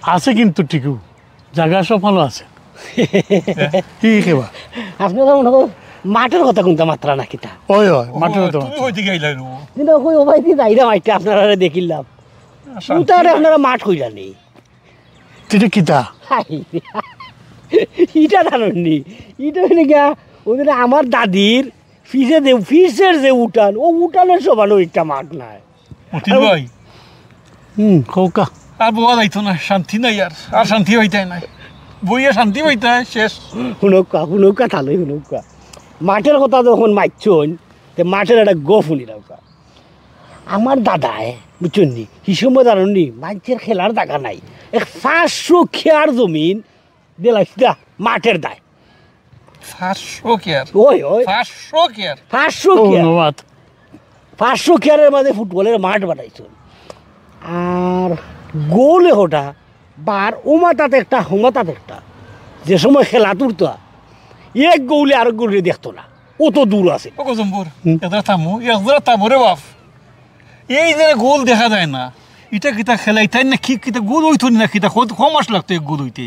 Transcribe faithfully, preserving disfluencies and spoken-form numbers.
আছে কিন্তু টিকু, জাগা সব ভালা আছে। কি খেবা? আপনারা মনে হয় মাঠর কথা কুনতা মাতরা না কিতা? ওই, ওই, মাঠর কথা তুমি মাতরা। কই দিকে আইলা নু? কিন্তু কই ও ভাই দি যাইরা মাঠে আপনারারে দেখিলাম। শান্তি উতারে নাই। আপনারা মাঠ কইরা নি। ইটা কিতা? হাই, ইটা জানইন নি? ইটা অইলো গিয়া, ওই যে আমার দাদির পিছে যে, পিছের যে উঠান, ও উঠানের সমানও একটা মাঠ নাই। মতিন ভাই। হুম, কউক্কা। আর বওয়া যাইতো না, শান্তি নাই আর, আর শান্তি পাইতায় নায়। বইয়া শান্তি পাইতায় শেষ। হুনউক্কা, হুনউক্কা, তাইলে হুনউক্কা। মাঠর কথা যখন মাতছইন, তে মাঠর একটা গপ হুনিলাউক্কা। আমার দাদায়, বুঝছইন নি, হি সময় জানইন নি, মাইনষের খেলার জাগা নাই। এক পাঁচশো কিয়ার জমিন দিলাইছলা মাঠর দায়। পাঁচশো কিয়ার? ওই, ওই। পাঁচশো কিয়ার? পাঁচশো কিয়ার। ধন্যবাদ। পাঁচশো কিয়ারের মাঝে ফুটবলের মাঠ বানাইছইন। আর গোল একটা, বার ও মাথাত একটা, হো মাথাত একটা। যে সময় খেলা তুলতা, এক গোলে আরক গোলে দেখতো না, অত দূর আছে। ও গজম্বর, হুম। একজরা থামো, একজরা থামো রে বাপ। এই যে গোল দেখা যায় না, ইটা কিতা খেলাইতায় না, কি কিতা গোল অইতো না কিতা, কত, কয় মাস লাগতো এক গোল অইতে?